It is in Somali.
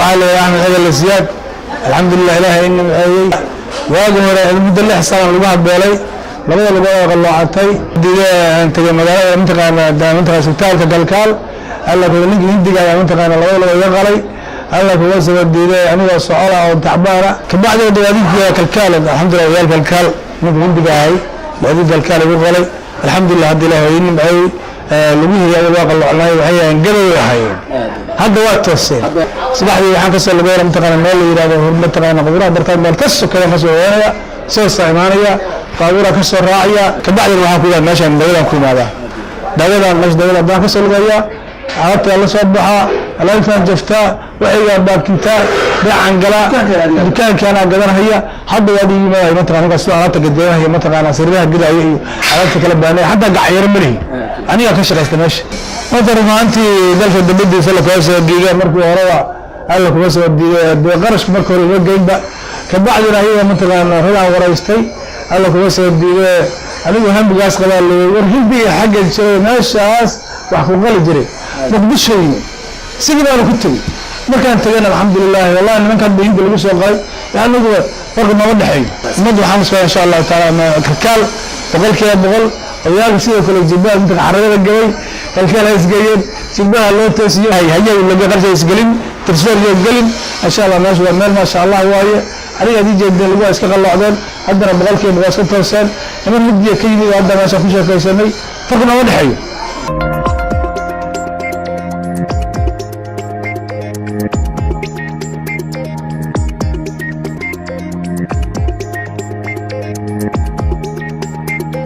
Waxaa la yidhaha Axmed Xegal Siyaad. Alxamdulilah, Ilaahay ina maxeeyey. Waagi hore muddo 6 sana lagu habeelay, labada lugood oo qalloocatay. Aan tegay magaalada, mataqaana, mataqaana, isbitaalka Kalkaal. Alla kuwa ninka Hindiga ayaa, mataqaana, labada lugood iga qalay. Alla kuwa saba diiday anigoo socola oo tacbaana. Kabacdi dawaadiinka Kalkaal, alxamdulilah, odayaal Kalkaal, ninka Hindiga ahay dawaadiin Kalkaal igu qalay. Alxamdulilah, hadda Ilaahay ii nimceeyey. Lugihii ayaga waa qalloocnay, waxay ahayn gabow ahaayeen, hadda waa tooseen. Subaxdii waxaan kasoo lugeynaya, mataqaana, meel la yidhahdo, mataqaana, qubraha bartaan, meel ka sokeeyaan kasoo lugeynaya, soosaa imaanaya, baabuuraa kasoo raacaya. Kabacdina waxaan ku yimaada meeshaan, dawadaan ku imaadaa, dawadaan meesha dawada haddaan kasoo lugeeyaa, alaabtaa la soo baxaa, alaabtaan jaftaa, waxaygaa baakintaa, beecan galaa, dukaankaanaa gadanhaya. Hadda waa dhiimaaya, mataqana, ninkaas sidoo alaabta gadgadanhaya, mataqaana, sariiraha gadaya iyo alaabta kala baanaya. Xataa gacyaro ma lihi, anigaa ka shaqaysta meesha. Marka run ahaantii dalka dibadiisa lakoo soo diiday markii horeba, Alla kuma soo diiday dee qarashku marka hore uma geynba. Kabacdina ayaga, mataqaana, ragaan waraystay. Alla kuma soo diiday, anigu hambigaas qabaa leeyay, war Hindiga xagga jiray, meeshaas wax ku qali jiray, Muqdisho yimi. Sidii baanu ku tegey. Markaan tegayna, alxamdulilahi, wallahi, nimankan ba Hindi lagu soo qalay. Anigu farqi nooma dhexeeyo. Ummadda waxaan usoo, insha Allahu taala, Kalkaal 100%. Odayaalka sidoo kale jilbaha inta xaragada gabay Kalkaal ha isgeeyeen, jilbaha loo toosiyo, hayaw laga qarsha isgelin, transfer yo gelin, insha Allah. Meesha waa meel maasha Allah waaye. Aniga hadii jeedeen lagu iska qalloocdeen, haddana 100% iska tooseen. Niman Hindiya ka yimid oo hadda meesha ku sheekaysanay, farqi nooma dhexeeyo.